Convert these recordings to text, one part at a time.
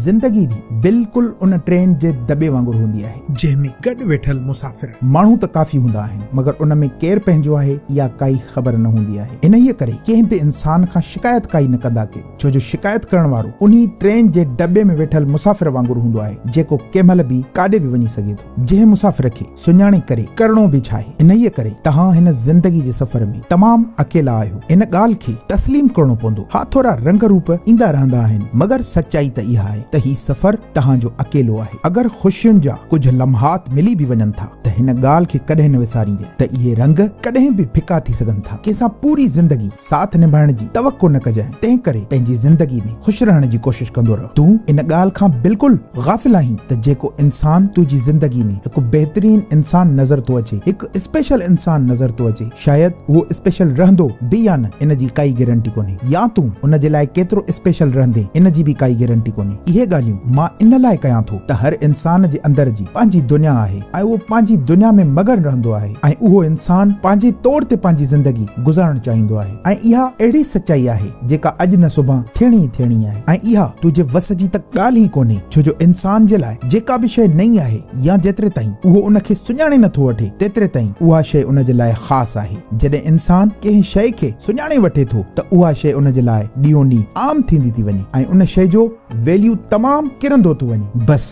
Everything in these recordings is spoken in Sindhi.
زندگي به بلڪل ان ٽرين جي دٻي وانگر هوندي آهي. جنهن ۾ گڏ ويٺل مسافر. ماڻهو ته ڪافي هوندا آهن، مگر ان ۾ ڪير پنهنجو آهي، اها ڪائي خبر نه هوندي آهي. انهيء ڪري ڪنهن به انسان کان شڪايت ڪائي نه ڪندا ڪيو، ڇو جو شڪايت ڪرڻ وارو انهي ٽرين جي دٻي ۾ ويٺل مسافر وانگر هوندو آهي، جيڪو ڪنهن مهل به ڪاڏي به وڃي سگهي ٿو. جنهن مسافر کي سڃاڻي ڪري ڪرڻو به ڇاهي؟ انهيء ڪري توهان هن زندگي جي سفر ۾ تمام اڪيلا آهيو. ان ڳالهه کي تسليم ڪرڻو پوندو. ها ٿورا رنگ روپ ايندا رهندا آهن، مگر سچائي ته اها آهي ته هي سفر توهان جو اڪيلو آهي. اگر خوشين جا ڪجهه لمحات ملي به وڃن ٿا ته هن ڳالهه کي ڪڏهن نه وسارينجي ته اهي رنگ ڪڏهن به ڦڪا ٿي سگهن ٿا. ڪنهن سان پوري زندگي ساٿ نڀائڻ جي توقع نه ڪجانء. تنهن ڪري پنهنجي زندگي ۾ خوش رهڻ جي ڪوشش ڪندو رهه. تون ان ڳالهه کان بلڪل غافل آهين ته جيڪو انسان تنهنجي زندگي ۾ هڪ بهترين انسان نظر ٿو اچي، هڪ اسپيشل انسان نظر ٿو اچي، شايد اهو اسپيشل رهندو به يا نه ان جي ڪائي گيرنٽي ڪونهي يا تون ان جي لاء ڪيترو اسپيشل رهندين ان جي به ڪائي گيرنٽي ڪونهي. اهي ڳالهيون مان ان لاء ڪيان ٿو ته هر انسان جي اندر جي پنهنجي دنيا آهي ۽ اهو پنهنجي دنيا ۾ مگن رهندو آهي ۽ اهو انسان پنهنجي طور تي پنهنجي زندگي گذارڻ چاهيندو آهي ۽ اها اهڙي سچائي آهي جيڪا اڄ نه سڀان ٿيڻي ئي ٿيڻي آهي ۽ اها تنهنجي وس جي ته ڳالهه ئي ڪونهي ڇو جو انسان جي لاء جيڪا به شيء نئين آهي يا جيتري تائين اهو ان کي سڃاڻي نه ٿو وٺي تيتري تائين اها شيء ان جي لاء خاص آهي. جڏهن انسان ڪنهن شيء کي سڃاڻي وٺي ٿو ته اها شيء ان جي لاء ڏينهون ڏينهن عام ٿيندي ٿي وڃي ۽ ان شيء جو ويليو تمام ڪرندو ٿو وڃي. بس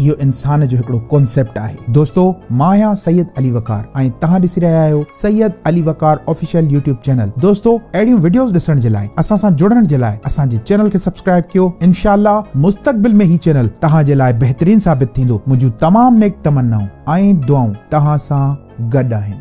اهو انسان جو هڪڙو ڪانسيپٽ آهي. دوستو مان آهيان سيد علي وقار ۽ توهان ڏسي رهيا آهيو Syed Ali Waqar official YouTube channel. دوستو اهڙيون وڊيوز ڏسڻ جي لاء اسان سان جڙڻ جي لاء اسان جي چينل کي سبسڪرائب ڪيو انشاء الله مستقبل ۾ هي چينل توهان جي لاء بهترين ثابت ٿيندو. منهنجون تمام نيڪ تمنائون ۽ دعائون توهان سان گڏ آهن.